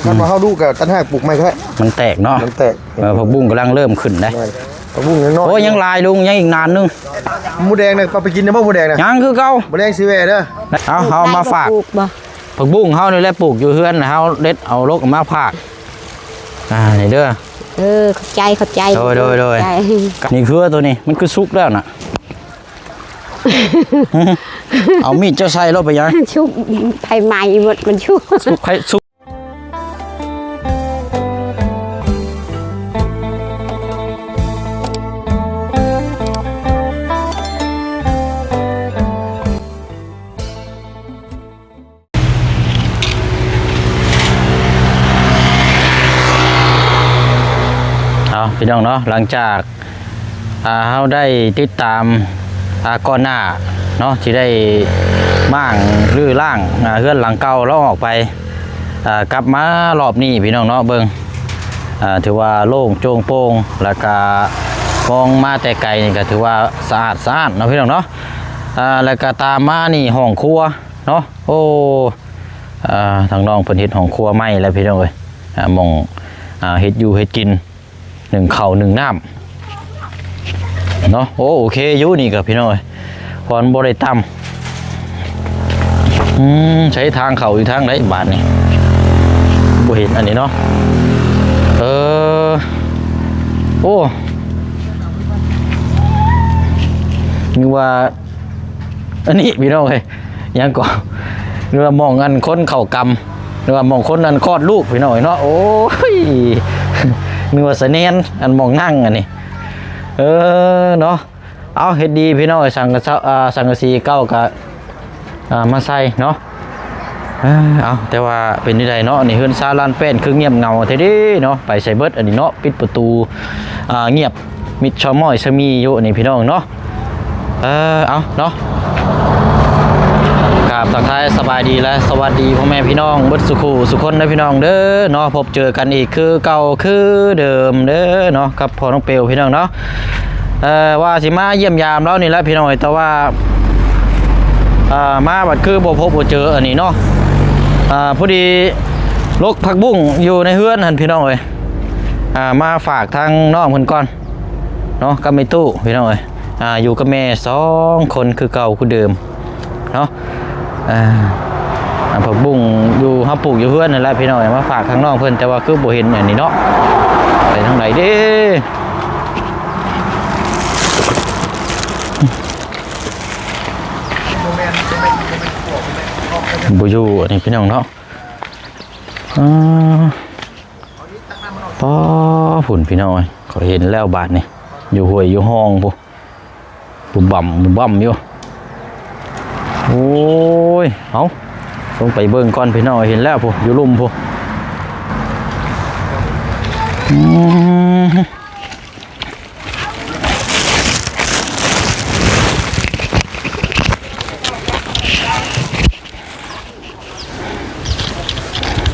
ຄັນວ່າເຮົາດຸກໍຕັດຮາກປູກໃໝ່ກໍໄດ້ ມັນແຕກເນາະ ມັນແຕກ. ເອີ ຜັກບຸ້ງກຳລັງເລີ່ມຂຶ້ນເດ້ ຜັກບຸ້ງຍັງນ້ອຍ ໂອ້ ຍັງຫຼາຍລຸງ ຍັງອີກນານໜຶ່ງ. ໝູແດງນະ ເອົາໄປກິນໄດ້ບໍ່ ໝູແດງນະ? ຍັງຄືເກົ່າ ໝູແດງຊິແວ່ເດີ. ເອົາ ເຮົາມາຝາກ ປູກບໍ່? ຜັກບຸ້ງເຮົານີ້ແຫຼະ ປູກຢູ່ເຮືອນ ເຮົາເດັດເອົາລົກມາຝາກ ອ່າ ນີ້ເດີ. ເອີ ຂອບໃຈ ຂອບໃຈ ໂດຍ ໂດຍ ໂດຍ ຂອບໃຈ. ນີ້ເຄືອໂຕນີ້ ມັນຄືສຸກແລ້ວນະ. ເອົາມີດເຈົ້າໃສ່ໂລດ ເປັນຫຍັງ? ສຸກ ໄຟໄໝ້ໝົດ ມັນສຸກ ສຸກ ໄຟສຸກ. ເອົາ ພີ່ນ້ອງເນາະ ຫຼັງຈາກ ອ່າ ເຮົາໄດ້ຕິດຕາມ ອ່າ ກ່ອນໜ້າເນາະ ທີ່ໄດ້ມ້າງຮື້ລ້າງ ອ່າ ເຮືອນຫຼັງເກົ່າລາວອອກໄປ ອ່າ ກັບມາລອບນີ້ ພີ່ນ້ອງເນາະ ເບິ່ງ ອ່າ ຖືວ່າໂລ່ງໂຈງໂປ່ງ ແລ້ວກະມອງມາແຕ່ໄກນີ້ກະຖືວ່າສະອາດສະອ້ານເນາະ ພີ່ນ້ອງເນາະ. ອ່າ ແລ້ວກະຕາມມານີ້ຫ້ອງຄົວເນາະ ໂອ້ ອ່າ ທາງນ້ອງເພິ່ນເຮັດຫ້ອງຄົວໃໝ່ແລ້ວ ພີ່ນ້ອງເອີຍ ອ່າ ໝ່ອງ ອ່າ ເຮັດຢູ່ເຮັດກິນ ໜຶ້ງເຂົ້າໜຶ້ງນ້ຳເນາະ. ໂອ້ ໂອເຄຢູ່ນີ້ກໍພີ່ນ້ອງເອີຍ ເພາະມັນບໍ່ໄດ້ຕ່ຳ. ອືມ ໃຊ້ທາງເຂົ້າຢູ່ທາງໃດບາດນີ້ ບໍ່ເຫັນອັນນີ້ເນາະ. ເອີ ໂອ້ ນຶກວ່າ ອັນນີ້ພີ່ນ້ອງເອີຍ ຫຍັງເກາະ ຫຼືວ່າໝ່ອງອັນຄົນເຂົ້າກຳ ຫຼືວ່າໝ່ອງຄົນອັນຄອດລູກ ພີ່ນ້ອງເອີຍເນາະ. ໂອ້ຍ ນຶກວ່າສະແໜນ ອັນໝ່ອງນັ່ງອັນນີ້ ເອີເນາະ. ເອົາ ເຮັດດີພີ່ນ້ອງເອີຍ ສັງກະ ເອີ ສັງກະສີເກົ່າກະ ອ່າ ມາໃສ່ເນາະ. ເອີ ເອົາ ແຕ່ວ່າເປັນຈັ່ງໃດເນາະ ນີ້ເຮືອນຊານລານແປ້ນຄືງຽບເຫງົາແທ້ເດເນາະ ໄປໃສເບິດອັນນີ້ເນາະ ປິດປະຕູ ອ່າ ງຽບມິດຊະມ້ອຍຊະມີຢູ່ນີ້ພີ່ນ້ອງເນາະ. ເອີ ເອົາເນາະ ກາບທັກທາຍສະບາຍດີ ແລະ ສະຫວັດດີພໍ່ແມ່ພີ່ນ້ອງເບິດສູ່ຄູ່ສູ່ຄົນເດີພີ່ນ້ອງເດີເນາະ. ພົບເຈີກັນອີກຄືເກົ່າຄືເດີມເດີເນາະ ກັບພໍ່ນ້ອງເປວພີ່ນ້ອງເນາະ. ເອີ ວ່າຊິມາຢ້ຽມຢາມລາວນີ້ແຫຼະພີ່ນ້ອງເອີຍ ແຕ່ວ່າ ເອີ ມາບັດຄືບໍ່ພົບບໍ່ເຈີອັນນີ້ເນາະ. ເອີ ພໍດີຫຼົກຜັກບຸ້ງຢູ່ໃນເຮືອນຫັ້ນພີ່ນ້ອງເອີຍ ອ່າ ມາຝາກທາງນ້ອງເພິ່ນກ່ອນເນາະ ກັບແມ່ຕູ້ພີ່ນ້ອງເອີຍ. ອ່າ ຢູ່ກັບແມ່ສອງຄົນຄືເກົ່າຄືເດີມເນາະ. ອ່າ ຜັກບຸ້ງຢູ່ ເຮົາປູກຢູ່ເຮືອນນັ້ນແຫຼະພີ່ນ້ອງເອີຍ ມາຝາກທາງນ້ອງເພິ່ນ ແຕ່ວ່າຄືບໍ່ເຫັນອັນນີ້ເນາະ ໄປທາງໃດເດ້. ບໍ່ຢູ່ອັນນີ້ພີ່ນ້ອງເນາະ. ອ່າ ປ້າ ພຸ້ນພີ່ນ້ອງເອີຍ ຂ້ອຍເຫັນແລ້ວບາດນີ້ ຢູ່ຫ້ວຍຢູ່ຮ່ອງພຸ້ນ ບຸບບັ່ມບຸບບັ່ມຢູ່. ໂອ້ຍ ເອົາ ລົງໄປເບິ່ງກ່ອນພີ່ນ້ອງເອີຍ ເຫັນແລ້ວພຸ້ນ ຢູ່ລຸ່ມພຸ້ນ. ອືມ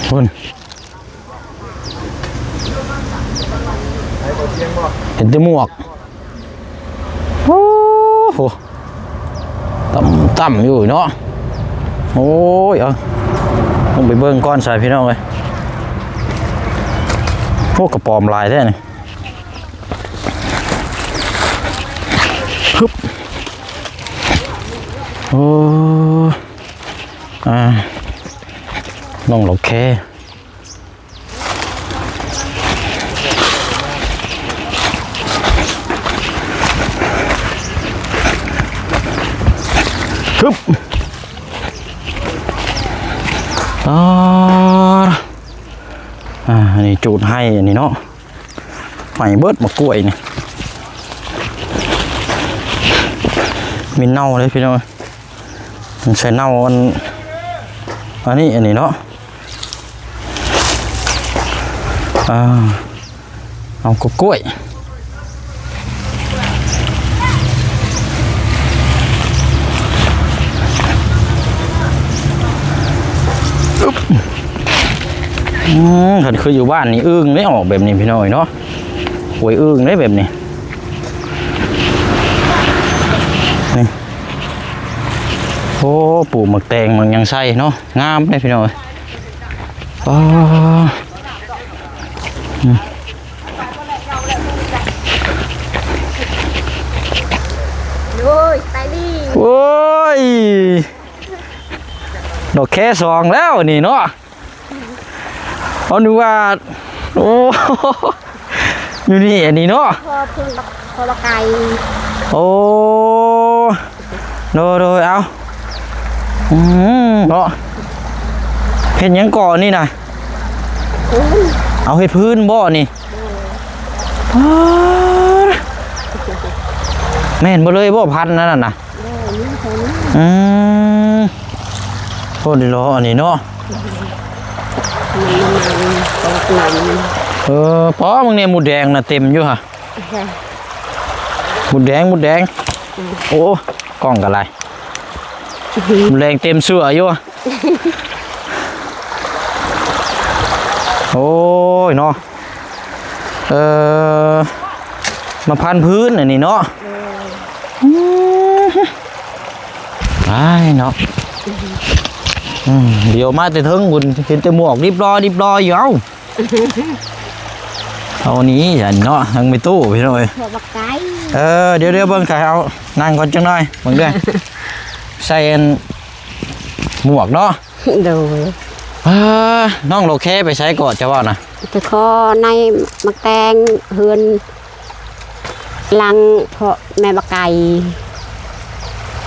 ພຸ້ນ ເຫັນແຕ່ໝວກ. ໂອ້ໂຫ ຕ່ຳ ຕ່ຳຢູ່ເນາະ. ໂອ້ຍ ເອົາ ຕ້ອງໄປເບິ່ງກ່ອນຊະພີ່ນ້ອງເອີຍ. ໂອ້ ກະປອມຫຼາຍແທ້ນີ້. ຮຶບ ໂອ້ ອ່າ ນ້ອງເຫຼົ່າແຄ. ຮຶບ ອ່າ ອ່າ ອັນນີ້ຈູດໄຮ່ອັນນີ້ເນາະ ໄໝ້ເບິດໝາກກ້ວຍນີ້ ມີເນົ່າເລີຍພີ່ນ້ອງ. ມັນໃສ່ເນົ່າອັນ ອັນນີ້ ອັນນີ້ເນາະ ອ່າ ເອົາກະກ້ວຍ ອືມ ຄັນຄືຢູ່ບ້ານນີ້ ອຶ່ງໄດ້ອອກແບບນີ້ພີ່ນ້ອງເນາະ ໂອ້ຍ ອຶ່ງໄດ້ແບບນີ້ ນີ້. ໂອ້ ປູກໝາກແຕງໝາກຫຍັງໃສ່ເນາະ ງາມເດ້ພີ່ນ້ອງເອີຍ. ປາ ໂອ້ຍ ໄປດີ ໂອ້ຍ ດອກແຄສອງແລ້ວນີ້ເນາະ. ເຮົານຶກວ່າ ໂອ້ ຢູ່ນີ້ອັນນີ້ເນາະ ພໍ ພໍລະໄກ ໂອ້ ໂດຍໆ ເອົາ ອືມ ເນາະ ເຮັດຫຍັງເກາະນີ້ນະ? ເອົາເຮັດພື້ນບໍ່ນີ້? ໂດຍ ປາດ ແມ່ນບໍ່ເລີຍບໍ່ ພັນນັ້ນນະ? ອືມ ໂອ້ ໄດ້ລໍອັນນີ້ເນາະ ເອີ ປ້ອ ເບິ່ງແດ່ ໝູແດງນະເຕັມຢູ່ຫະ ໝູແດງ ໝູແດງ ໂອ້ ກ້ອງກະໄລ ໝູແດງເຕັມເສື້ອຢູ່ ໂອ້ຍເນາະ. ເອີ ມາພັນພື້ນອັນນີ້ເນາະ ອືມ ອ້າຍເນາະ ອືມ ດຽວມາແຕ່ເທິງພຸ້ນ ເຫັນແຕ່ໝວກລິບລໍລິບລໍຢູ່ ເອົາ ເອົານີ້ຊັ້ນເນາະ ທາງແມ່ຕູ້ພີ່ນ້ອງເອີຍ ເອີ ດຽວໆ ເບິ່ງ ຂ້ອຍເອົານັ່ງກ່ອນຈັກໜ່ອຍ ເບິ່ງເດີ້ ໃສ່ອັນໝວກເນາະ. ໂດຍ ອ່າ ນ້ອງໂລແຄໄປໃສເກາະ ເຈົ້າເວົ້ານະ? ໄປຂໍໃນໝາກແຕງເຮືອນຫຼັງພໍ່ແມ່ບັກໄກ່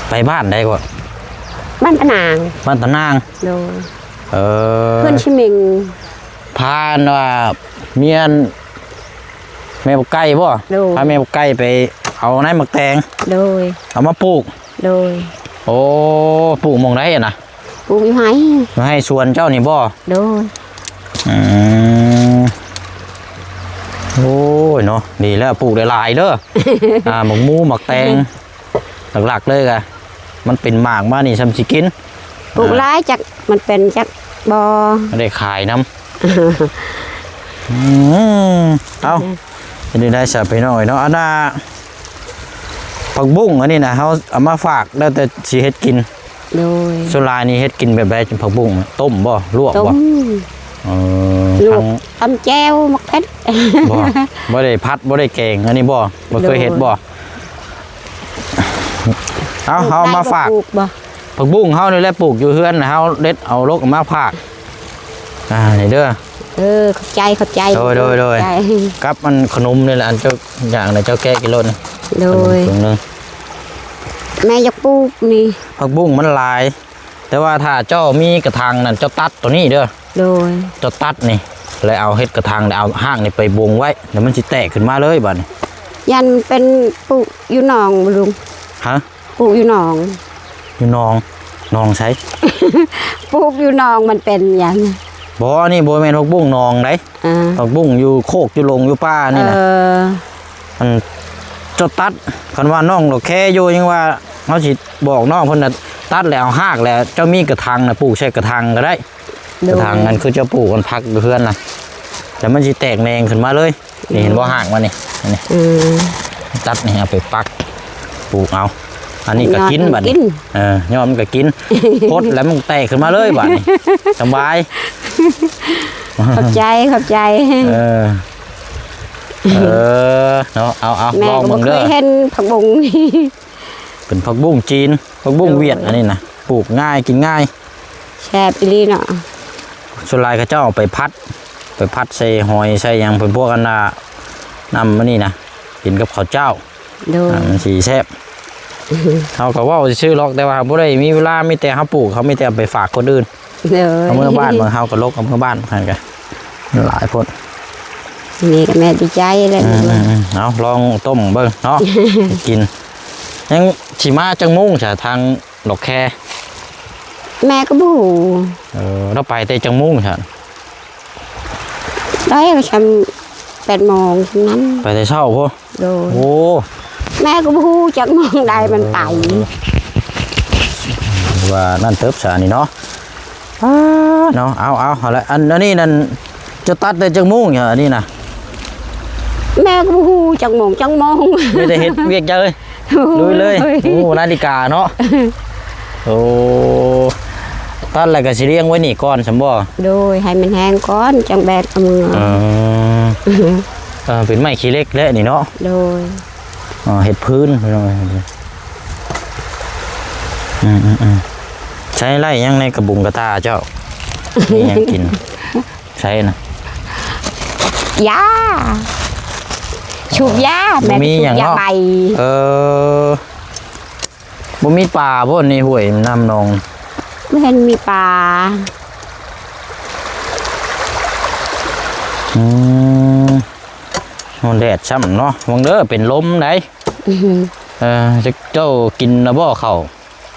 ໄປບ້ານໃດເກາະ? ບ້ານຕານາງ ບ້ານຕານາງ ໂດຍ ເອີ ເຮືອນຊິເມັງ ພາອັນວ່າເມຍ ແມ່ບັກໄກ່ບໍ່? ໂດຍ ພາແມ່ບັກໄກ່ໄປເອົາໃນໝາກແຕງ ໂດຍ ເອົາມາປູກ ໂດຍ ໂອ້ ປູກໝ່ອງໃດຫັ້ນນະ? ປູກຢູ່ໄຮ່ ຢູ່ໄຮ່ສວນເຈົ້ານີ້ບໍ່? ໂດຍ ອືມ ໂອ້ຍເນາະ ດີແລ້ວ ປູກຫຼາຍໆເດີ ອ່າ ໝາກໝູ ໝາກແຕງ ຫຼັກໆເລີຍກະ ມັນເປັນໝາກມານີ້ຊ່ຳຊິກິນ ປູກຫຼາຍຈັກມັນເປັນຈັກບໍ່ ໄດ້ຂາຍນຳ ອືມ ເອົາ ເປັນໄດ້ຊະພີ່ນ້ອງເນາະ ອັນນ່າ ຜັກບຸ້ງອັນນີ້ນະ ເຮົາເອົາມາຝາກ ແລ້ວແຕ່ຊິເຮັດກິນ ໂດຍ ສ່ວນຫຼາຍນີ້ເຮັດກິນແບບໃດ? ຜັກບຸ້ງຕົ້ມບໍ່? ລວກບໍ່? ຕົ້ມ ເອີ ລວກ ຕຳແຈ່ວ ໝາກເຜັດ ບໍ່ ບໍ່ໄດ້ຜັດ ບໍ່ໄດ້ແກງ ອັນນີ້ບໍ່ ບໍ່ເຄີຍເຮັດບໍ່? ໂດຍ ເອົາ ເຮົາມາຝາກ ເຮົາປູກບໍ່? ຜັກບຸ້ງເຮົານີ້ແຫຼະ ປູກຢູ່ເຮືອນ ເຮົາເດັດເອົາລົກມາຝາກ ອ່າ ນີ້ເດີ ເອີ ຂອບໃຈ ຂອບໃຈ ໂດຍ ໂດຍ ໂດຍ ຂອບໃຈ ກັບອັນຂະໜົມນີ້ແຫຼະ ອັນເຈົ້າຢ່າງນະ ເຈົ້າແກະກິນໂລດ ໂດຍ ຂະໜົມຖົງໜຶ່ງ ແມ່ຢາກປູກນີ້ ຜັກບຸ້ງມັນຫຼາຍ ແຕ່ວ່າຖ້າເຈົ້າມີກະຖາງນັ້ນ ເຈົ້າຕັດໂຕນີ້ເດີ ໂດຍ ເຈົ້າຕັດນີ້ ແລ້ວເອົາເຮັດກະຖາງ ແລ້ວເອົາຮາກນີ້ໄປບົ່ງໄວ້ ແລ້ວມັນຊິແຕກຂຶ້ນມາເລີຍບາດນີ້ ຢ້ານເປັນປູກຢູ່ໜອງບໍ່ລຸງ? ຮະ? ປູກຢູ່ໜອງ ຢູ່ໜອງ ໜອງໃສ? ປູກຢູ່ໜອງມັນເປັນຫຍັງ? ບໍ່ ອັນນີ້ບໍ່ແມ່ນຜັກບຸ້ງໜອງໃດ໋ ອ່າ ຜັກບຸ້ງຢູ່ໂຄກຢູ່ລົງຢູ່ປ່ານີ້ນະ ເອີ ອັນເຈົ້າຕັດ ຄັນວ່ານ້ອງດອກແຄຢູ່ ຍັງວ່າເຮົາຊິບອກນ້ອງເພິ່ນນະ ຕັດແລ້ວເອົາຮາກ ແລ້ວເຈົ້າມີກະຖາງນະ ປູກໃສ່ກະຖາງກໍໄດ້ ໂດຍ ກະຖາງອັນຄືເຈົ້າປູກອັນຜັກຢູ່ເຮືອນນະ ແລ້ວມັນຊິແຕກແໜງຂຶ້ນມາເລີຍ ນີ້ເຫັນບໍ່ ຮາກມັນນີ້ ອັນນີ້ ເອີ ຕັດນີ້ເອົາໄປປັກ ປູກເອົາ ອັນນີ້ກໍກິນ ອັນນີ້ ບາດນີ້ ເອີ ຍອດມັນກໍກິນ ພົດແລ້ວມັນແຕກຂຶ້ນມາເລີຍບາດນີ້ ສະບາຍ ຂອບໃຈ ຂອບໃຈ ເອີ ເອີ ເນາະ ເອົາ ເອົາ ແມ່ກໍບໍ່ເຄີຍເຫັນຜັກບຸ້ງນີ້ ເປັນຜັກບຸ້ງຈີນ ຜັກບຸ້ງຫວຽດ ໂດຍ ອັນນີ້ນະ ປູກງ່າຍ ກິນງ່າຍ ແຊບອີ່ຫຼີເນາະ ສ່ວນຫຼາຍເຂົາເຈົ້າເອົາໄປຜັດ ໄປຜັດໃສ່ຫອຍໃສ່ຫຍັງ ເປັນພວກອັນນ່າ ນ້ຳອັນນີ້ນະ ກິນກັບເຂົ້າເຈົ້າ ໂດຍ ອ່າ ມັນຊິແຊບ ເຮົາກໍເວົ້າຊື່ໆດອກ ແຕ່ວ່າບໍ່ໄດ້ມີເວລາ ມີແຕ່ເຮົາປູກ ເຮົາມີແຕ່ເອົາໄປຝາກຄົນອື່ນ ໂດຍ ເອົາເມືອບ້ານ ເມືອເຮົາກໍລົກ ເອົາເມືອບ້ານ ຫັ້ນກະຫຼາຍໂພດ ນີ້ກໍແມ່ນດີໃຈແລ້ວ ອືມ ອືມ ອືມ ເອົາລອງຕົ້ມເບິ່ງເນາະ ກິນ ຍັງຊິມາຈັກໂມງຊະ ທາງດອກແຄ? ແມ່ກໍບໍ່ຮູ້ ເອີ ລາວໄປແຕ່ຈັກໂມງຊັ້ນ? ໄດ້ຊ່ຳແປດໂມງຊ່ຳນັ້ນ ໄປແຕ່ເຊົ້າພຸ້ນ ໂດຍ ໂອ້ ແມ່ກໍບໍ່ຮູ້ຈັກໂມງໃດມັນໄປ ເອີ ວ່ານັ້ນເຕີບຊະນີ້ເນາະ ອ້າ ເນາະ ເອົາ ເອົາ ເອົາລະ ອັນ ອັນນີ້ນັ້ນ ເຈົ້າຕັດແຕ່ຈັກໂມງຫຍັງອັນນີ້ນະ? ແມ່ກໍບໍ່ຮູ້ຈັກໂມງ ຈັກໂມງ ມີແຕ່ເຮັດວຽກເຈົ້າເອີຍ ລຸຍເລີຍ ໂອ້ ນາລິກາເນາະ ໂອ້ ໄປ ຕັດແລ້ວກໍຊິລຽງໄວ້ນີ້ກ່ອນຊັ້ນບໍ່? ໂດຍ ໃຫ້ມັນແຫ້ງກ່ອນ ຈັ່ງແບກເອົາເມືອ. ເອີ ເອີ ເປັນໄມ້ຂີ້ເຫຼັກແຫຼະນີ້ເນາະ. ໂດຍ ເອີ ເຮັດພື້ນ ພີ່ນ້ອງເອີຍ. ອືມໆໆ ໃຊ້ໄລ່ຫຍັງໃນກະບຸງກະຕ່າເຈົ້າ? ມີຫຍັງກິນ? ໃຊ້ນະ ຢາ ສູບຢາ ແມ່ນ ບໍ່ມີຫຍັງເນາະ ສູບຢາໃບ. ເອີ ບໍ່ມີປາບໍ່ໃນຫ້ວຍນ້ຳໜອງ? ບໍ່ເຫັນມີປາ. ອືມ ຮ້ອນແດດຊ້ຳເນາະ. ເບິ່ງເດີ ເປັນລົມໃດ. ອືຮຶ ເອີ ເຈົ້າກິນແລ້ວບໍ່ເຂົ້າ?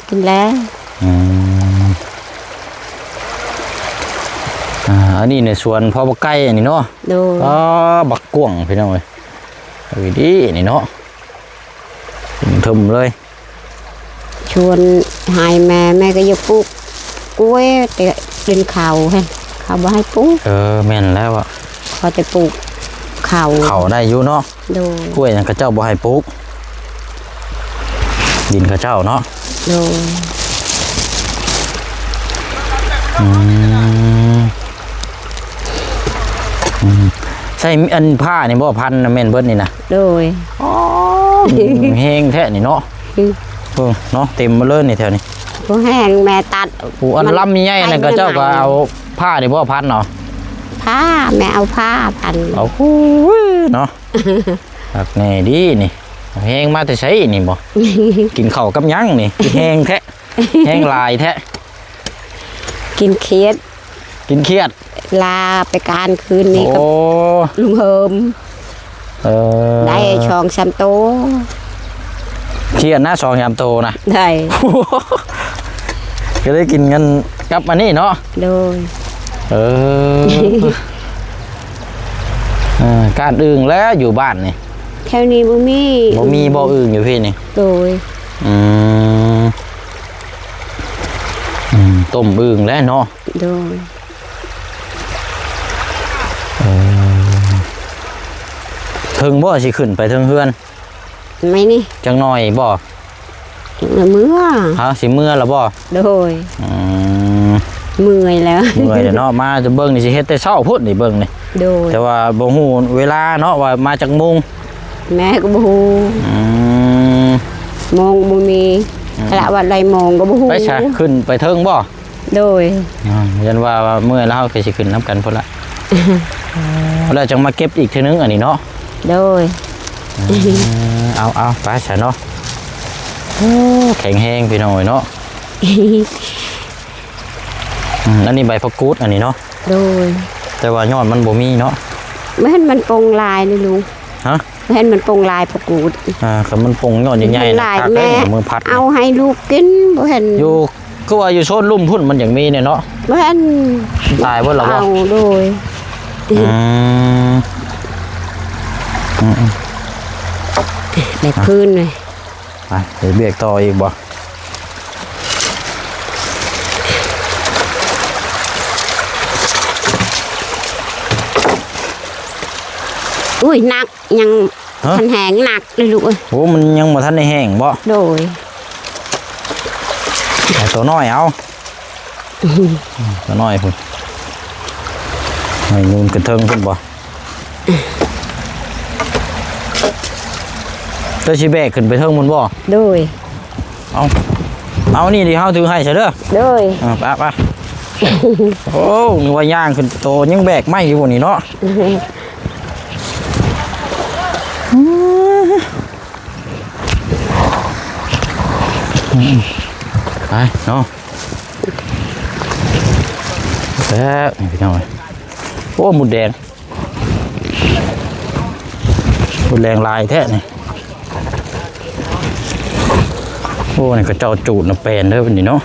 ກິນແລ້ວ. ອືມ ອ່າ ອັນນີ້ໃນສວນພໍ່ບັກໄກ່ອັນນີ້ເນາະ. ໂດຍ ອໍ ບັກກວາງພີ່ນ້ອງເອີຍ. ເອີ ດີນີ້ເນາະ ເຖິມເລີຍ. ຊວນໃຫ້ແມ່ ແມ່ກໍຢາກປູກກ້ວຍ ແຕ່ດິນເຂົາຫັ້ນ ເຂົາບໍ່ໃຫ້ປູກ. ເອີ ແມ່ນແລ້ວອະ ເຂົາຈະປູກເຂົ້າ ເຂົ້າໄດ້ຢູ່ເນາະ. ໂດຍ ກ້ວຍນັ້ນເຂົາເຈົ້າບໍ່ໃຫ້ປູກ ດິນເຂົາເຈົ້າເນາະ. ໂດຍ ອືມ ອືມ ໃຊ້ອັນຜ້ານີ້ບໍ່ພັນນະ ແມ່ນເບິດນີ້ນະ? ໂດຍ ອໍ ແຮງແທ້ນີ້ເນາະ. ອືມ ເອີ ເນາະ ເຕັມໝົດເລີຍນີ້ແຖວນີ້. ບໍ່ແຮງ ແມ່ຕັດ ໂອ້ ອັນລຳໃຫຍ່ໆນັ້ນ ເຂົາເຈົ້າກໍເອົາຜ້ານີ້ບໍ່ພັນເນາະ? ຜ້າ ແມ່ເອົາຜ້າພັນ. ໂອ້ຍເນາະ ຄັກແນ່ດີນີ້. ແຮງມາແຕ່ໃສນີ້ບໍ່? ກິນເຂົ້າກັບຫຍັງນີ້ ຄືແຮງແທ້ ແຮງຫຼາຍແທ້? ກິນຂຽດ ກິນຂຽດ ລາໄປການຄືນນີ້ກັບ ໂອ້ ລຸງເຮີມ. ເອີ ໄດ້ສອງສາມໂຕ ຂຽດນະ ສອງສາມໂຕນະ. ໄດ້ ກໍໄດ້ກິນກັນກັບອັນນີ້ເນາະ. ໂດຍ ເອີ ເອີ ກ້ານອຶ່ງແລ້ວຢູ່ບ້ານນີ້. ແຖວນີ້ບໍ່ມີ ບໍ່ມີບໍ່ອຶ່ງຢູ່ພີ້ນີ້? ໂດຍ ອືມ ອືມ ຕົ້ມອຶ່ງແລ້ວເນາະ. ໂດຍ ເອີ ເຖິງບໍ່ ຊິຂຶ້ນໄປເທິງເຮືອນ? ແມ່ນນີ້ ຈັກໜ້ອຍບໍ່? ເມືອ ຮະ ຊິເມືອແລ້ວບໍ່? ໂດຍ ອືມ ເມື່ອຍແລ້ວ ເມື່ອຍແລ້ວເນາະ. ມາຈະເບິ່ງນີ້ ຊິເຮັດແຕ່ເຊົ້າພຸ້ນນີ້ ເບິ່ງນີ້. ໂດຍ ແຕ່ວ່າບໍ່ຮູ້ເວລາເນາະ ວ່າມາຈັກໂມງ ແມ່ກໍບໍ່ຮູ້. ອືມ ໂມງບໍ່ມີ ອືມ ກະລະວ່າໄດ້ໂມງກໍບໍ່ຮູ້. ໄປຊະ ຂຶ້ນໄປເທິງບໍ່? ໂດຍ ອ່າ ຢ້ານວ່າເມື່ອຍແລ້ວ ເຮົາກໍຊິຂຶ້ນນຳກັນພຸ້ນລະ. ແລ້ວຈັ່ງມາເກັບອີກເທື່ອໜຶ່ງອັນນີ້ເນາະ. ໂດຍ ເອີ ເອົາໆ ໄປຊະເນາະ. ໂອ້ ແຂງແຮງພີ່ນ້ອງເອີຍເນາະ. ອືມ ອັນນີ້ໃບຜັກກູດອັນນີ້ເນາະ. ໂດຍ ແຕ່ວ່າຍອດມັນບໍ່ມີເນາະ. ແມ່ນ ມັນປົ່ງຫຼາຍນີ້ລຸງ. ຮະ? ເຫັນມັນປົ່ງຫຼາຍປະກູດ. ອ່າ ຄັນມັນປົ່ງຍອດໃຫຍ່ໆ ມັນຫຼາຍ ຄັກເດ້ ແມ່ ມື້ພັດ ເອົາໃຫ້ລູກກິນ ບໍ່ເຫັນ ຢູ່ ຄືວ່າຢູ່ໂຊນລຸ່ມພຸ້ນມັນຍັງມີແນ່ເນາະ. ບໍ່ເຫັນ ຕາຍເບິດແລ້ວບໍ່? ເອົາ ໂດຍ ອືມ ອືມໆ ໄດ້ຄືນເລີຍ. ໄປ ໄປວຽກຕໍ່ອີກບໍ່? ອຸ້ຍ ໜັກ ຍັງ ຮະ? ທັນແຫ້ງ ໜັກເລີຍລູກເອີຍ. ໂອ້ ມັນຍັງບໍ່ທັນໄດ້ແຫ້ງບໍ່? ໂດຍ ເອົາຕົວນ້ອຍເອົາ. ຕົວນ້ອຍພຸ້ນ ໃຫ້ນູນຂຶ້ນເທິງພຸ້ນບໍ່? ເຈົ້າຊິແບກຂຶ້ນໄປເທິງພຸ້ນບໍ່? ໂດຍ ເອົາ ເອົາ ນີ້ດິ ເຮົາຖືໃຫ້ຊະເດີ. ໂດຍ ເອົາ ໄປ ໄປ. ໂອ້ ນຶກວ່າຍ່າງຂຶ້ນ ໂຕຍັງແບກໄມ້ຢູ່ນີ້ເນາະ. ໄປເນາະ. ແຊບ ນີ້ພີ່ນ້ອງເອີຍ. ໂອ້ ມົດແດງ ມົດແດງຫຼາຍແທ້ນີ້. ໂອ້ ນີ້ເຂົາເຈົ້າຈູດນຳແປນເດີບັດນີ້ເນາະ.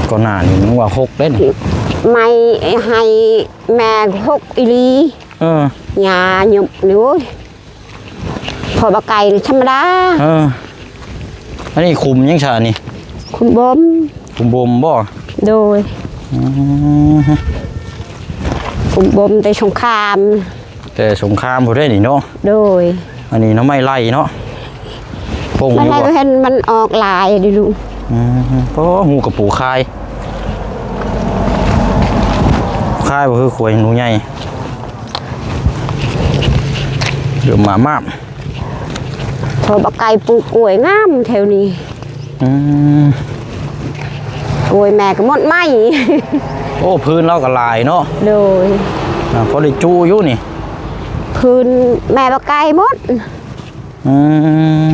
ກ່ອນໜ້ານີ້ຍັງວ່າຫົກເດ້ນີ້ ໄມ້ໄຮ່ແມ່ຫົກອີ່ຫຼີ. ເອີ ຫຍ້າຍຸບນີ້ ໂອ້ຍ. ພໍບັກໄກ່ນີ້ທຳມະດາ. ເອີ ອັນນີ້ຂຸມຫຍັງຊະນີ້? ຂຸມບົ່ມ. ຂຸມບົ່ມບໍ່? ໂດຍ ອືມ ຂຸມບົ່ມແຕ່ສົງຄາມ ແຕ່ສົງຄາມພຸ້ນເດ້ນີ້ເນາະ. ໂດຍ ອັນນີ້ໜໍ່ໄມ້ໄລ່ເນາະ ປົງຢູ່ບໍ່? ມັນໄລ່ ເຫັນມັນອອກຫຼາຍເດ້ລູກ. ອືມ ໂອ້ ຫູກະປູຄາຍ. ຄ້າຍບໍ່ຄືຂວາຍໜູໃຫຍ່ ເລີ່ມມາມາບ. ເພາະບັກໄກ່ປູກກ້ວຍງາມແຖວນີ້. ອືມ ກ້ວຍແມ່ກໍໝົດໄມ້. ໂອ້ ພື້ນລາວກໍຫຼາຍເນາະ. ໂດຍ ອ່າ ພໍໄດ້ຈຸຢູ່ນີ້ ພື້ນແມ່ບັກໄກ່ໝົດ. ອືມ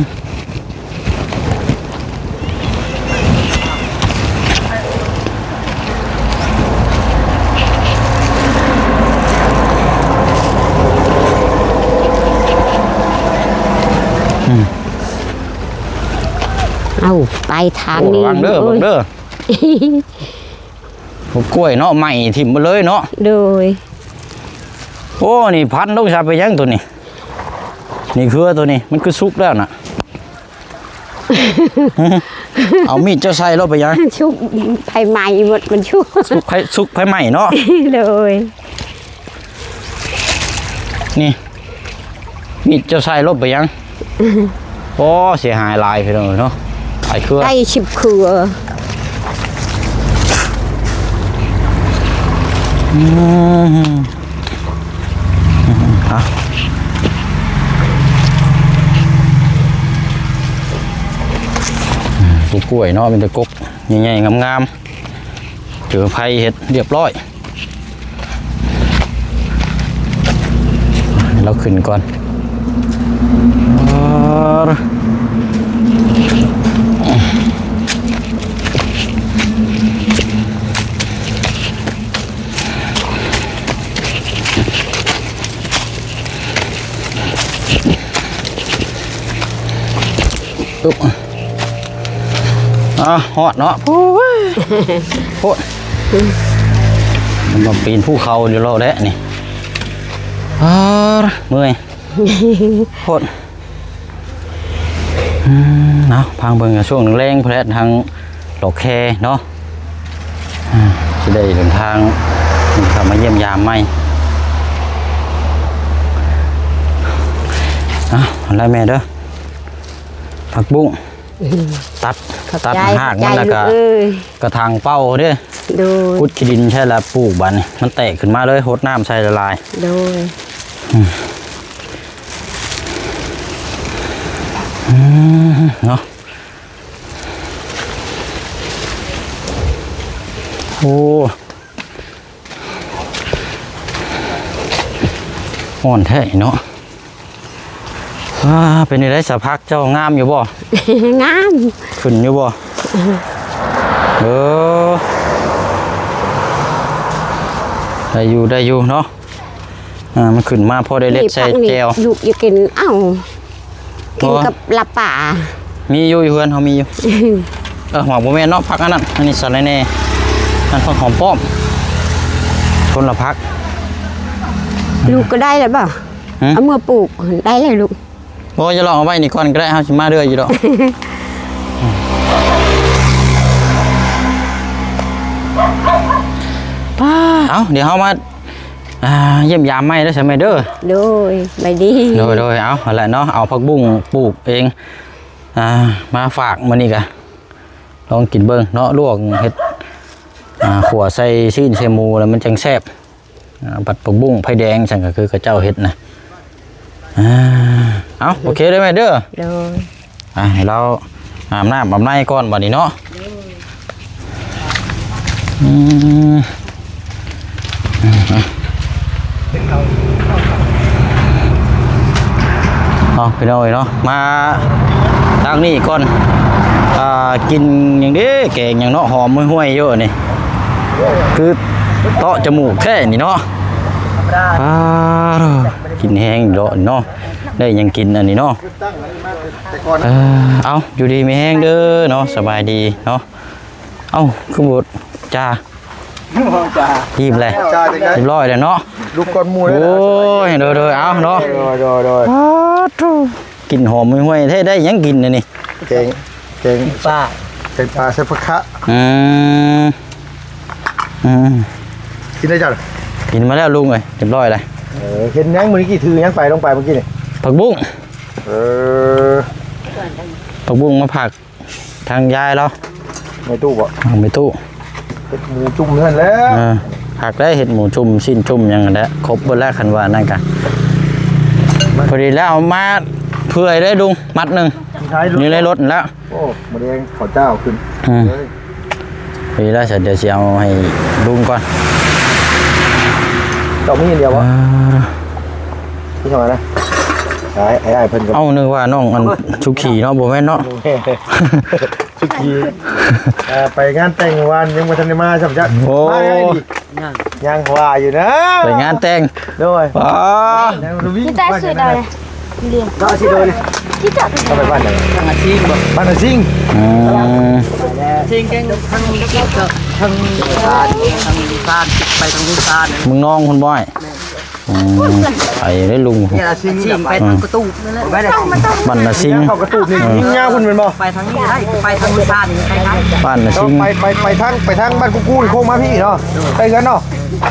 ອືມ ເອົາ ໄປທາງນີ້ ໂອ້ ລະວັງເດີ ເບິ່ງເດີ. ໂອ້ຍ ພວກກ້ວຍເນາະ ໄມ້ຖິ້ມໝົດເລີຍເນາະ. ໂດຍ ໂອ້ ນີ້ພັນລົງຊະ ເປັນຫຍັງໂຕນີ້? ນີ້ເຄືອໂຕນີ້ ມັນຄືສຸກແລ້ວນະ. ເອົາມີດເຈົ້າໃສ່ໂລດ ເປັນຫຍັງ? ສຸກ ໄຟໄໝ້ໝົດ ມັນສຸກ ສຸກໄຟ ສຸກໄຟໄໝ້ເນາະ. ໂດຍ ນີ້ ມີດເຈົ້າໃສ່ລົບໄປຫຍັງ? ໂອ້ ເສຍຫາຍຫຼາຍພີ່ນ້ອງເນາະ ຫຼາຍເຄືອ ໄດ້ສິບເຄືອ. ອືມ ອະ ອືມ ປູກກ້ວຍເນາະ ມີແຕ່ກົກໃຫຍ່ໆ ງາມໆ. ເຈີໄຜ່ເຮັດລຽບຮ້ອຍ ໃຫ້ລາວຂຶ້ນກ່ອນ. ອາ ຮອດເນາະ. ໂອ້ຍ ໂພດ ມັນຕ້ອງປີນພູເຂົາຢູ່ແລ້ວແຫຼະນີ້. ອາ ເມື່ອຍໂພດ. ອືມ ເອົາ ພັງເບິ່ງ ກະຊ່ວງແລງໆ ແພດທາງ ດອກແຄເນາະ ອາ ຊິໄດ້ເດີນທາງ ເຂົ້າມາຢ້ຽມຢາມໃໝ່. ເອົາ ແລ້ວແມ່ເດີ ຜັກບຸ້ງ ອືມ ຕັດ ຂອບໃຈ ຕັດຮາກມັນ ຂອບໃຈ ແລ້ວກະ ລູກເອີຍ ກະຖາງເປົ່າເດ້. ໂດຍ ຂຸດຂີ້ດິນໃສ່ລະປູກ ບາດນີ້ມັນແຕກຂຶ້ນມາເລີຍ ຫົດນ້ຳໃສ່ຫຼາຍໆ. ໂດຍ ອືມ ອືມ ເນາະ. ໂອ້ ຮ້ອນແທ້ເນາະ. ອາ ເປັນຈັ່ງໃດສາວພັກ ເຈົ້າງາມຢູ່ບໍ່? ງາມ ຂຶ້ນຢູ່ບໍ່? ເອີ ໄດ້ຢູ່ ໄດ້ຢູ່ເນາະ. ອ່າ ມັນຂຶ້ນມາພໍໄດ້ເລັດໃສ່ແຈ່ວ. ນີ້ຜັກນີ້ ລູກຢາກກິນ ເອົ້າ ກິນກັບລາບປາ. ມີຢູ່ ຢູ່ເຮືອນເຮົາມີຢູ່. ເອີ ຫອກບໍ່ແມ່ນເນາະ ຜັກອັນນັ້ນ ອັນນີ້ສະລະແໜ່ ອັນຜັກຫອມປ້ອມ ຄົນລະຜັກ. ລູກກໍໄດ້ແລ້ວບໍ່? ຫື? ເອົາເມືອປູກໄດ້ແລ້ວລູກ. ບໍ່ ຢ່າລອງ ເອົາໄວ້ນີ້ກ່ອນກໍໄດ້ ເຮົາຊິມາເລື້ອຍຢູ່ດອກ. ປ້າ ເອົາ ດຽວເຮົາມາ ອ່າ ຢ້ຽມຢາມໃໝ່ເດີ ສະແມ່ເດີ. ໂດຍ ສະບາຍດີ. ໂດຍ ໂດຍ ເອົາ ຫັ້ນແຫຼະເນາະ ເອົາຜັກບຸ້ງປູກເອງ ອ່າ ມາຝາກມື້ນີ້ກະ ລອງກິນເບິ່ງເນາະ ລວກເຮັດ ອ່າ ຂົ້ວໃສ່ຊີ້ນໃສ່ໝູແລ້ວມັນຈັ່ງແຊບ. ອ່າ ບັດຜັກບຸ້ງໄຟແດງ ຊັ້ນກະຄືເຂົາເຈົ້າເຮັດນະ. ອ່າ ເອົາ ໂອເຄເດີແມ່ເດີ. ໂດຍ ອ່າ ໃຫ້ລາວອາບນ້ຳອາບໃນກ່ອນບາດນີ້ເນາະ. ອືມ ເອົາ ພີ່ນ້ອງເອີຍເນາະ ມາທາງນີ້ກ່ອນ. ອ່າ ກິນຫຍັງເດ້ ແກງຫຍັງເນາະ ຫອມຫ້ວຍໆຢູ່ນີ້ ຄືເຕາະຈະມູກແທ້ນີ້ເນາະ. ອ່າ ກິນແຮງເນາະ ໄດ້ຫຍັງກິນອັນນີ້ເນາະ. ເອີ ເອົາ ຢູ່ດີມີແຮງເດີເນາະ ສະບາຍດີເນາະ. ເອົ້າ ຄືບໍ່ຈາ ຈີບແຫຼະ ຮຽບຮ້ອຍແລ້ວເນາະ ລຸກກ່ອນໝູ່. ໂອ້ຍ ໂດຍໆ ເອົາເນາະ ໂດຍໆ ໂດຍ. ອ້າ ໂທ້ ກິ່ນຫອມຫ້ວຍໆແທ້ ໄດ້ຫຍັງກິນອັນນີ້? ແກງ ແກງປາ ແກງປາໃສ່ຜັກຂະ. ອືມ ອືມ ກິນໄດ້ຈ້ະ ກິນມາແລ້ວລຸງເອີຍ ຮຽບຮ້ອຍແລ້ວ. ເອີ ເຫັນຫຍັງມື້ກີ້ ຖືຫຍັງໄປ ລົງໄປມື້ກີ້ນີ້? ຜັກບຸ້ງ. ເອີ ຜັກບຸ້ງມາຝາກ ທາງຍາຍລາວ ແມ່ຕູ້ບໍ່? ເອີ ແມ່ຕູ້ ເຮັດໝູຈຸ່ມເຮືອນແລ້ວ. ເອີ ຄັກໄດ໋ ເຮັດໝູຈຸ່ມ ຊີ້ນຈຸ່ມ ຫຍັງຫັ້ນແຫຼະ ຄົບເບິດແລ້ວ ຄັນວ່ານັ້ນກະ ພໍດີແລ້ວ ເອົາມາເຜື່ອຍເລີຍລຸງ ມັດໜຶ່ງ ຢູ່ໃນລົດຫັ້ນແຫຼະ. ໂອ້ ໝູແດງເຂົ້າເຈົ້າຂຶ້ນ ອືມ ເລີຍ ດີແລ້ວ ຊັ້ນດຽວຊິເອົາໃຫ້ລຸງກ່ອນ. ເຈົ້າມີອັນດຽວບໍ່? ເອີ ມີເທົ່າໃດນະ? ອ້າຍ ອ້າຍເພິ່ນກໍ ເອົ້າ ນຶກວ່ານ້ອງອັນສຸຂີເນາະ ບໍ່ແມ່ນເນາະ ສຸຂີ ເອີ ໄປງານແຕ່ງວານຍັງບໍ່ທັນໄດ້ມາຊ້ຳຈັກ. ໂອ້ ມາໄດ້ດີ ຍັງ ຍັງວ່າຢູ່ນະ ໄປງານແຕ່ງ ໂດຍ ອໍ ຍັງບໍ່ໄດ້ມີ ມີແຕ່ຊິໂດຍ ເອົາຊິໂດຍ ທີ່ຈອດ ເອົາໄປບ້ານໃດ? ບ້ານອາຊິງບໍ່? ບ້ານອາຊິງ ອືມ ຊິງແກງທາງ ທາງ ທາງ ທາງ ໄປທາງ ເມືອງນອງພຸ້ນບໍ່ອ້າຍ? ອືມ ໄປເດ້ລຸງ ຊິງໄປທາງກະຕູບນັ້ນແຫຼະ ບ້ານນາຊິງ ເຂົ້າກະຕູບນີ້ ເອີ ຍິງຍາວພຸ້ນແມ່ນບໍ່? ໄປທາງນີ້ໄດ້ ໄປທາງຊານນີ້ໄດ້ ບ້ານນາຊິງ ໄປ ໄປ ໄປທາງ ໄປທາງບ້ານກຸກູ່ໂຄ້ງມາພີ້ເນາະ ໃກ້ເຮືອນເນາະ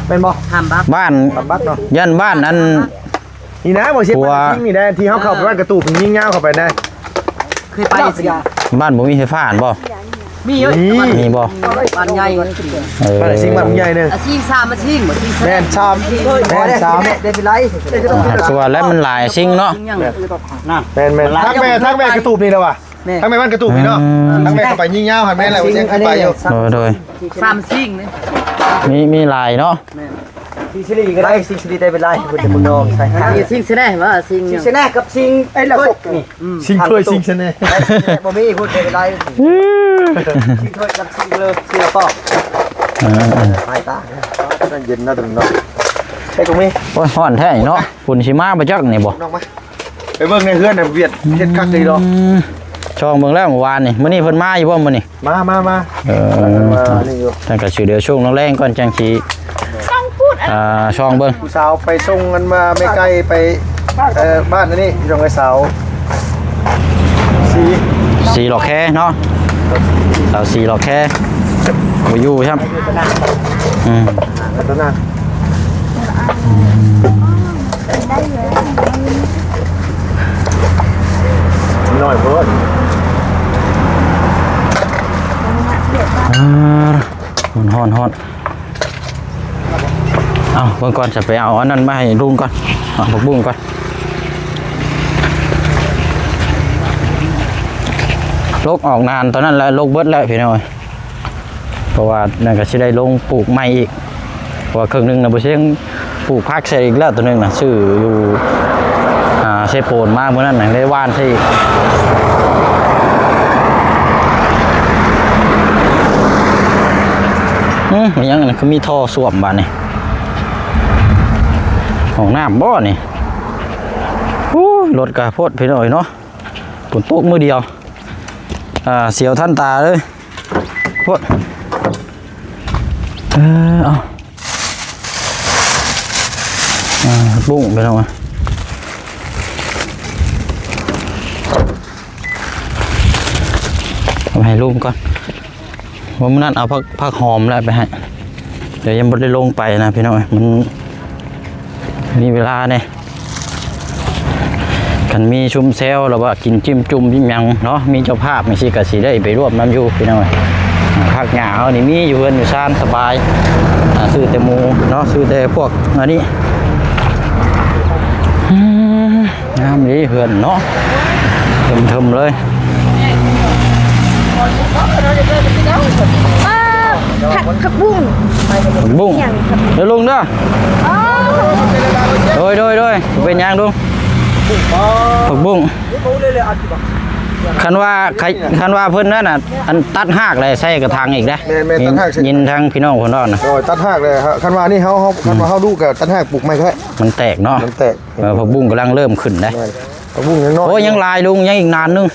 ແມ່ນບໍ່? ຫ້າມບັກ ບ້ານ ຫ້າມບັກເນາະ ຢ້ານບ້ານອັນ ນີ້ນະ ບໍ່ເຊັດ ບ້ານນາຊິງນີ້ແຫຼະ ທີ່ເຮົາເຂົ້າໄປ ເອີ ບ້ານກະຕູບຍິງຍາວເຂົ້າໄປນະ ເຄີຍໄປ ບ້ານບໍ່ມີໄຟຟ້າຫັ້ນບໍ່? ມີເອີຍ ມີ ມີບໍ່? ບ້ານໃຫຍ່ ເອີ ບ້ານອາຊິງ ບ້ານໃຫຍ່ເດີ ອາຊິງສາມ ອາຊິງບໍ່? ແມ່ນສາມ ແມ່ນສາມ ໄດ້ເປັນໄລ ຄືວ່າແລ້ວມັນຫຼາຍອາຊິງເນາະ ແມ່ນ ແມ່ນ ທາງແມ່ ທາງແມ່ກະຕູບນີ້ແຫຼະວ່າ ທາງແມ່ບ້ານກະຕູບນີ້ເນາະ ອືມ ທາງແມ່ເຂົ້າໄປຍິງຍາວຫັ້ນແມ່ນແຫຼະ ວ່າຊິເຂົ້າໄປຢູ່ ໂດຍ ໂດຍ ສາມຊິງນີ້ ມີ ມີຫຼາຍເນາະ ແມ່ນ ຊິງສະຫຼີກໍໄດ້ ຊິງສະຫຼີໄດ້ເປັນໄລ ພຸ້ນເດ້ ເມືອງນອງໃສ່ ຊິງສະແນວ່າ ຊິງ ຊິງສະແນກັບຊິງ ເອີ ລະກົກນີ້ ອືມ ຊິງເຜີຍ ຊິງສະແນ ບໍ່ມີ ພຸ້ນໄດ້ເປັນໄລ ຊິງເຜີຍກັບຊິງເລີ ຊິງລະປອກ ເອີ ຫາຍຕາ ເຢັນເນາະ ຕົວນີ້ເນາະ ໃສ່ກົງມີ ໂອ້ຍ ຮ້ອນແທ້ນີ້ເນາະ ຝົນຊິມາບໍ່ຈັກນີ້ບໍ່? ໄປເບິ່ງໃນເຮືອນນະ ວຽດເຮັດຄັກດີດອກ ອືມ ຊ່ອງເບິ່ງແລ້ວມື້ວານນີ້ ມື້ນີ້ເພິ່ນມາຢູ່ບໍ່ມື້ນີ້? ມາ ມາ ມາ ເອີ ມານີ້ຢູ່ ຈັ່ງກະຊິເດີຊ່ວງແລງໆກ່ອນ ຈັ່ງຊິ ອ່າ ຊ່ອງເບິ່ງ ຜູ້ສາວໄປສົ່ງອັນວ່າແມ່ໄກ່ໄປ ເອີ ບ້ານອັນນີ້ ພີ່ນ້ອງເອີຍ ສາວສີ ສີຫຼອກແຄເນາະ ສາວສີຫຼອກແຄ ບໍ່ຢູ່ຊ້ຳ ອືມ ຕົວນາງ ນ້ອຍໂພດ ອ່າ ຮ້ອນໆ ຮ້ອນ ເອົາເບິ່ງກ່ອນ ຈະໄປເອົາອັນນັ້ນມາໃຫ້ລຸງກ່ອນ ເອົາຜັກບຸ້ງກ່ອນ ລົກອອກນານຕອນນັ້ນແຫຼະ ລົກເບິດແລ້ວພີ່ນ້ອງເອີຍ ເພາະວ່ານັ້ນກໍຊິໄດ້ລົງປູກໃໝ່ອີກ ເພາະວ່າເຄິ່ງໜຶ່ງນະ ບໍ່ເຊິ່ງປູກຜັກໃສ່ອີກແລ້ວ ໂຕໜຶ່ງນະ ຊື້ຢູ່ ອ່າ ເຊໂປນມາມື້ນັ້ນນະ ໄດ້ຫວ່ານໃສ່ອີກ ອືມ ອີຫຍັງນັ້ນ ຄືມີທໍ່ສ້ວມບາດນີ້ ຫ້ອງນ້ຳບໍ່ນີ້? ໂອ້ຍ ລົດກະໂພດພີ່ນ້ອງເອີຍເນາະ ຝົນຕົກມື້ດຽວ ອ່າ ສຽວທັນຕາເລີຍ ໂພດ ເອີ ເອົາ ອ່າ ບຸ້ງໄປເນາະ ເອົາໃຫ້ລຸງກ່ອນ ວ່າມື້ນັ້ນເອົາຜັກ ຜັກຫອມແລ້ວໄປໃຫ້ ດຽວຍັງບໍ່ໄດ້ລົງໄປນະພີ່ນ້ອງ ມັນມີເວລາແດ່ ຄັນມີຊຸມແຊວ ຫຼືວ່າກິນຈິ້ມຈຸ່ມຈິ້ມຫຍັງເນາະ ມີເຈົ້າພາບຈັ່ງຊີ້ ກະຊິໄດ້ໄປຮ່ວມນຳຢູ່ພີ່ນ້ອງ ຜັກຫຍ້າເຮົານີ້ມີຢູ່ເຮືອນຢູ່ຊານສະບາຍ ອ່າ ຊື້ແຕ່ໝູເນາະ ຊື້ແຕ່ພວກອັນນີ້ ອືມ ງາມເດເຮືອນເນາະ ເຖິມໆເລີຍ ປ້າ ຜັກ ຜັກບຸ້ງ ຜັກບຸ້ງ ຫຍັງ ຜັກ ເດີລຸງເດີ ອໍ ໂດຍ ໂດຍ ໂດຍ ບໍ່ເປັນຫຍັງລຸງ ຜັກບຸ້ງ ຄັນວ່າ ຄັນວ່າເພິ່ນນັ້ນນະ ອັນຕັດຮາກແລ້ວໃສ່ກະຖາງອີກເດ້ ແມ່ນໆ ຕັດຮາກໃສ່ ຍິນທາງພີ່ນ້ອງເພິ່ນເວົ້ານະ ໂດຍ ຕັດຮາກແລ້ວ ຄັນວ່ານີ້ເຮົາ ເຮົາ ອືມ ຄັນວ່າເຮົາດຸກະຕັດຮາກປູກໃໝ່ກໍໄດ້ ມັນແຕກເນາະ ມັນແຕກ ເອີ ຜັກບຸ້ງກຳລັງເລີ່ມຂຶ້ນເດ້ ແມ່ນ ຜັກບຸ້ງຍັງນ້ອຍ ໂອ້ຍ ຍັງຫຼາຍລຸງ ຍັງອີກນານໜຶ່ງ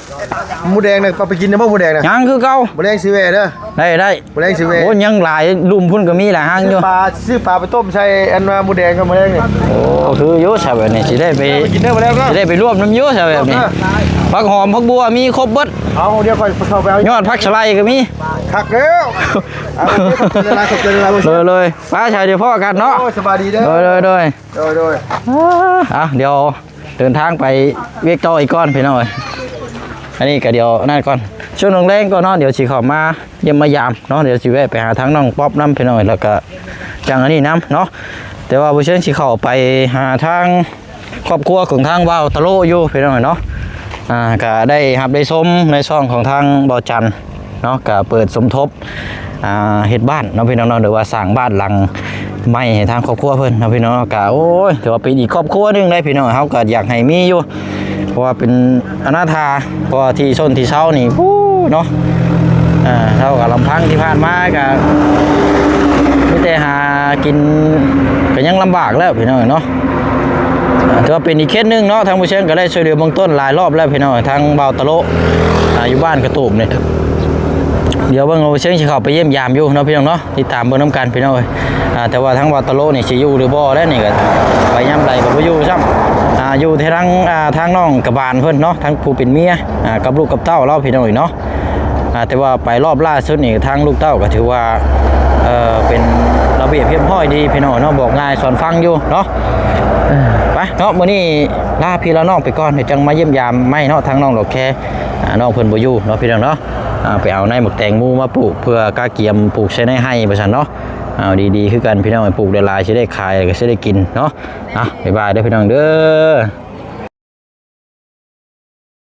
ໝູແດງນະ ເອົາໄປກິນໄດ້ບໍ່ໝູແດງນະ? ຍັງຄືເກົ່າ ມື້ແລງຊິແວ່ເດີ ໄດ້ ໄດ້ ມື້ແລງຊິແວ່ ໂອ້ຍ ຍັງຫຼາຍ ລຸ່ມພຸ້ນກໍມີຫຼາຍຫາງຢູ່ ຊື້ປາ ຊື້ປາໄປຕົ້ມໃສ່ອັນວ່າໝູແດງກັບມື້ແລງນີ້ ໂອ້ ຄືຢູ່ຊະແບບນີ້ ຊິໄດ້ໄປ ໄປກິນເດີມື້ແລງເດີ ຊິໄດ້ໄປລວມນຳຢູ່ຊະແບບນີ້ ເອີ ຜັກຫອມ ຜັກບົວ ມີຄົບເບິດ ເອົາ ດຽວຂ້ອຍເຂົ້າໄປເອົາ ຍອດຜັກສະໄລກໍມີ ຄັກແລ້ວ ເອົາ ໂອເຄ ຂອບໃຈຫຼາຍໆ ຂອບໃຈຫຼາຍໆ ເລີຍ ເລີຍ ໄປຊະ ດຽວພໍ້ກັນເນາະ ໂອ້ຍ ສະບາຍດີເດີ ໂດຍ ໂດຍ ໂດຍ ໂດຍ ອ່າ ດຽວເດີນທາງໄປວຽກຕໍ່ອີກກ່ອນພີ່ນ້ອງເອີຍ ອັນນີ້ກໍດຽວນັ້ນກ່ອນ ຊ່ວງແລງໆກ່ອນເນາະ ດຽວຊິເຂົ້າມາຢ້ຽມມາຢາມເນາະ ດຽວຊິແວະໄປຫາທາງນ້ອງປັອບນຳພີ່ນ້ອງເອີຍ ແລ້ວກໍ ຈັ່ງອັນນີ້ນຳເນາະ. ແຕ່ວ່າບໍ່ເຊີງຊິເຂົ້າໄປຫາທາງຄອບຄົວຂອງທາງບ່າວຕະໂລຢູ່ພີ່ນ້ອງເນາະ. ອ່າ ກະໄດ້ຮັບໄດ້ຊົມໃນຊ່ອງຂອງທາງບ່າວຈັນເນາະ ກະເປີດສົມທົບ ອ່າ ເຮັດບ້ານເນາະພີ່ນ້ອງເນາະ ຫຼືວ່າສ້າງບ້ານຫຼັງໃໝ່ໃຫ້ທາງຄອບຄົວເພິ່ນເນາະພີ່ນ້ອງເນາະ. ກະ ໂອ້ຍ ຖືວ່າເປັນອີກຄອບຄົວໜຶ່ງໄດ້ພີ່ນ້ອງ ເຮົາກະຢາກໃຫ້ມີຢູ່ ເພາະວ່າເປັນອະນາຖາ ເພາະວ່າທີ່ຊົນທີ່ເຊົານີ້ ໂອ້ ເນາະ ອ່າ ເຮົາກະລຳພັງທີ່ຜ່ານມາກະມີແຕ່ຫາກິນກະຍັງລຳບາກແລ້ວພີ່ນ້ອງເນາະ. ອ່າ ຖືວ່າເປັນອີກເຄສໜຶ່ງເນາະ ທາງບໍ່ເຊີງກະໄດ້ຊ່ວຍເຫຼືອເບື້ອງຕົ້ນຫຼາຍຮອບແລ້ວພີ່ນ້ອງ ທາງບ່າວຕະໂລ ອ່າ ຢູ່ບ້ານກະຕູບນີ້. ດຽວເບິ່ງວ່າບໍ່ເຊີງຊິເຂົ້າໄປຢ້ຽມຢາມຢູ່ເນາະພີ່ນ້ອງເນາະ ຕິດຕາມເບິ່ງນຳກັນພີ່ນ້ອງເອີຍ. ອ່າ ແຕ່ວ່າທາງບ່າວຕະໂລນີ້ຊິຢູ່ຫຼືບໍ່ແລ້ວນີ້ ກະໄປຍາມໃດກະບໍ່ຢູ່ຊ້ຳ. ອ່າ ຢູ່ທີ່ທາງ ອ່າ ທາງນ້ອງກະບານເພິ່ນເນາະ ທາງຜູ້ເປັນເມຍ ອ່າ ກັບລູກກັບເຕົ້າລາວພີ່ນ້ອງເອີຍເນາະ. ອ່າ ແຕ່ວ່າໄປຮອບລ່າສຸດນີ້ ທາງລູກເຕົ້າກະຖືວ່າ ເອີ ເປັນລະບຽບຮຽບຮ້ອຍດີພີ່ນ້ອງເນາະ ບອກງ່າຍສອນຟັງຢູ່ເນາະ. ເອີ ໄປເນາະ ມື້ນີ້ລາພີ່ລານ້ອງໄປກ່ອນ ດຽວຈັ່ງມາຢ້ຽມຢາມໃໝ່ເນາະ ທາງນ້ອງດອກແຄ ອ່າ ນ້ອງເພິ່ນບໍ່ຢູ່ເນາະພີ່ນ້ອງເນາະ. ອ່າ ໄປເອົາໃນໝາກແຕງໝູມາປູກ ເພື່ອກະກຽມປູກໃສ່ໃນໄຮ່ວ່າຊັ້ນເນາະ. ເອົາ ດີໆ ຄືກັນພີ່ນ້ອງ ປູກຫຼາຍໆ ຊິໄດ້ຂາຍ ກະຊິໄດ້ກິນເນາະ. ອ່າ ບາຍບາຍເດີພີ່ນ້ອງເດີ.